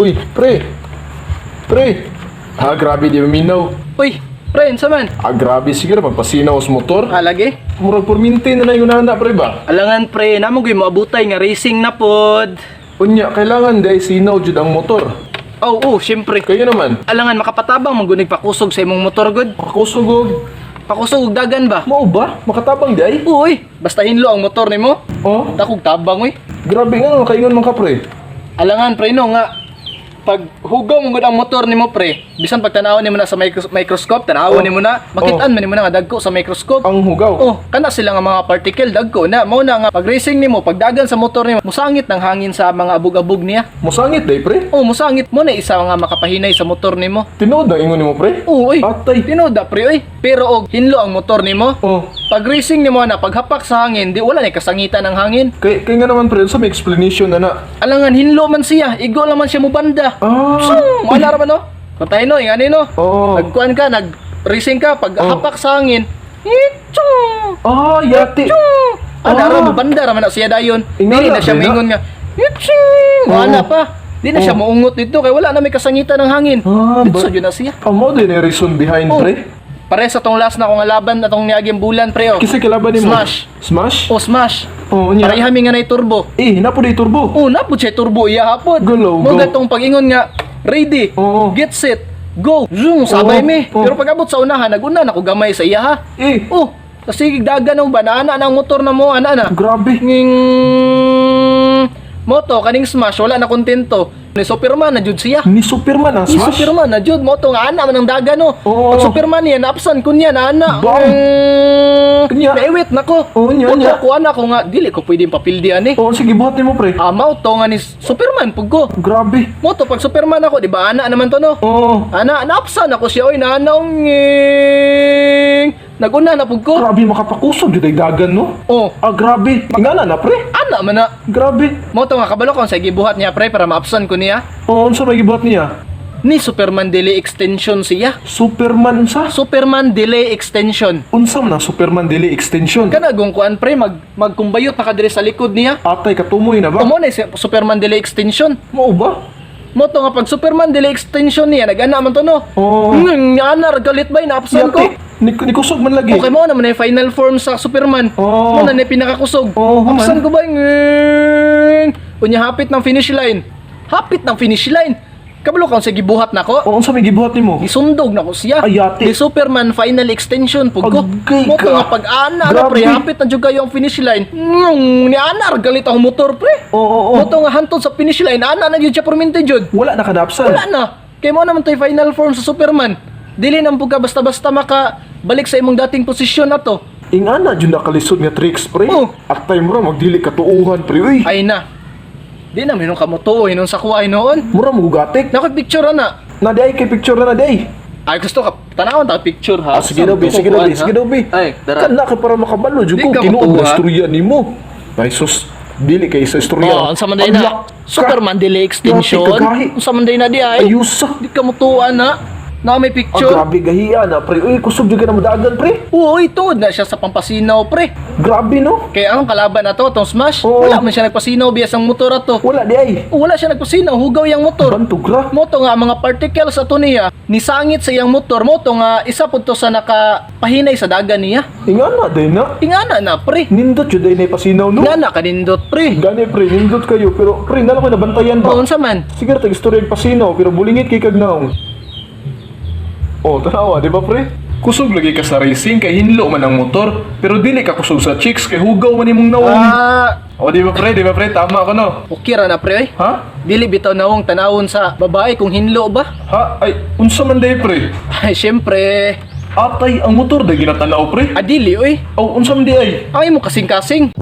Uy, pre. Pre. Ha, grabe di maminaw. Uy, pre, unsa man? Ah, grabe siguro magpasinaw sa motor. Ah, lagi? Murag purminte na na yung nana, pre ba? Alangan pre, namo gyud moabutay nga racing na pod. Unya, kailangan di sinaw jud ang motor. Oh, oh, syempre. Kayo naman. Alangan makapatabang man gud pakusog sa imong motor gud. Makusog og. Pakusog og dagan ba? Mao ba? Makatabang di ay? Uy, basta hinlo ang motor nimo. Oh, Dakog tabang uy. grabe nga kaingon man ka, pre. Alangan pre no nga pag hugaw mo gud ang motor nimo pre, bisan pag tan-awon nimo na sa microscope, tan-awon Oh. nimo na, makitaan man nimo na nga dagko sa microscope. Ang hugaw. Oh, kana sila nga mga particle dagko na mao na nga pag racing nimo, pagdagan sa motor nimo, musangit ng hangin sa mga abog-abog niya. Musangit day, pre. Oh, musangit mo na isa nga makapahinay sa motor nimo. Tinuod ang ingon nimo, pre. Oo, oy. Atay. Tinuod na, pre, oy. Pero og hinlo ang motor nimo. Oh. Pag racing nimo na paghapak sa hangin, di wala ni kasangitan ng hangin. Kay nga naman pre, sa may explanation na na. Alangan hinlo man siya, igo lang man siya mubanda. Ah. Sung, wala ra man no. Patay no, ingani no. Oo. Nagkuan ka, nag racing ka, pag Oh. hapak sa hangin, itchong. Ah, yati. Ana Ah. ra mubanda ra man na siya dayon. Ingana, Dili na siya di na. moingon nga. Itching. Wala Oo. pa. Di na siya Oo. moungot dito kay wala na may kasangitan ng hangin. Ah, Dito ba- jud na siya. Ah, mao din ang reason behind, Oh. pre. Pare sa tong last na akong laban atong niaging bulan pre oh. Kasi kalaban nimo. Smash. Smash? Oh, smash. Oh, unya. Pareha mi nga nay turbo. Eh, napo di turbo. Oh, napod siya turbo iya hapon. Gulaw, Mo go. gatong pag-ingon nga ready, Oo. get set, go. Zoom, sabay Oo, mi. oo. Pero pag abot sa unahan, naguna na ko gamay sa iya ha. Eh, Oh, kasi dagan ng banana ng motor na mo ana na. grabe. Nging moto kaning smash wala na kontento. Ni Superman na jud siya. Ni Superman ang Ni Smash. Superman na jud moto nga ana man ang dagan no. Oo. Pag Superman niya naapsan kun niya na ana. Bam! Kanya. Naiwit nako. Oo, nya, Moto nya. ko ana ko nga dili ko pwedeng papildi ani. Oo, sige, buhat nimo, pre. Amaw to nga ni Superman pug ko. Grabe. Moto pag Superman ako, di ba ana naman to no? Oo. Ana, naapsan ako siya oy na nging. Naguna na pug ko. Grabe makapakusog jud ay dagan, no? Oh, Ah, grabe. Ingana na, pre. ana man na. Grabe. Moto nga kabalo kon sa gibuhat niya pre para maapsan ko niya. Oo, unsa may gibuhat niya? Ni Superman delay extension siya. Superman unsa? Superman delay extension. Unsa man ang Superman delay extension? Kana gong kuan pre magkumbayot na ka diri sa likod niya. Atay katumoy na ba? Mo na si Superman delay extension. Mao ba? Moto nga pag Superman delay extension niya nag-ana man to no. Oo. Ng ana galit bay naapsan ko. Yati. Ni kusog man lagi. Okay mo naman na yung final form sa Superman. Oo. Mo na na yung pinakakusog. Oo, human. Apsan ko ba yung unya hapit ng finish line. Hapit ng finish line. Kabalo ka sa gibuhat nako. Oo, unsa may gibuhat nimo? Gisundog nako siya. Ay, yati. Di Superman final extension pug ko. Agay Mo to ka. nga pag ana na Grabe. pre hapit na jud kayo ang finish line. Ngong ni ana galit ang motor pre. Oo, oo, oo. Mo to nga hantod sa finish line ana na jud siya permente jud. Wala na kadapsan. Wala na. Kay mo naman to'y final form sa Superman. Dili na pug ka basta-basta maka balik sa imong dating posisyon na to. Ingana jud nakalisod nga tricks, pre. Oo. At time ra magdili katuuhan, pre. Uy. Ay na. Di na minon ka mo tuo hinon sa kuha noon. Mura mo gugatik. Nako picture na. Na di ay kay picture na na di ay. Ay gusto ka tanawon ta picture ha. Ah, sige daw, be. Sige daw, be. Sige daw, be. Ay, dara. Kana ka para makabalo jud Di ko ka tinuod matuwa. na istorya nimo. Ay sus, dili kay sa istorya. Oh, unsa man day Ang na? lak- Superman delay extension. Yati, kagahi. Unsa man day na di ay? Ayusa. Di ka mutuan na. Na may Ah, picture. grabe gahiya na, pre. Uy, kusog jud ka na modagan, pre. Oo, tungod na siya sa pampasinaw, pre. Grabe no. Kaya ang kalaban na to, tong smash, Oo. wala man siya nagpasinaw biyas ang motor ato. Wala di ay. Wala siya nagpasinaw, hugaw yang motor. Bantog ra. Moto nga ang mga particles ato niya nisangit sa iyang motor, moto nga isa pud to sa nakapahinay sa dagan niya. Ingana day na. Ingana na pre. Nindot jud ay na pasinaw no. Ingana kanindot pre. Gani pre, nindot kayo pero pre nala ko nabantayan ba. Oo, unsa man? Sige ra tag istorya og pasinaw pero bulingit kay kag naong. Oh, tanawa, di ba pre? Kusog lagi ka sa racing kay hinlo man ang motor, pero dili ka kusog sa chicks kay hugaw man imong nawong. Ah, Oh, di ba pre? Di ba pre? Tama ko no. okay ra na pre oy. Ha? Dili bitaw nawong tanawon sa babae kung hinlo ba? Ha? Ay, unsa man day pre? Ay, syempre. Atay ang motor day ginatanaw pre. Adili oy. Oh, unsa man di ay? Ay mo kasing-kasing.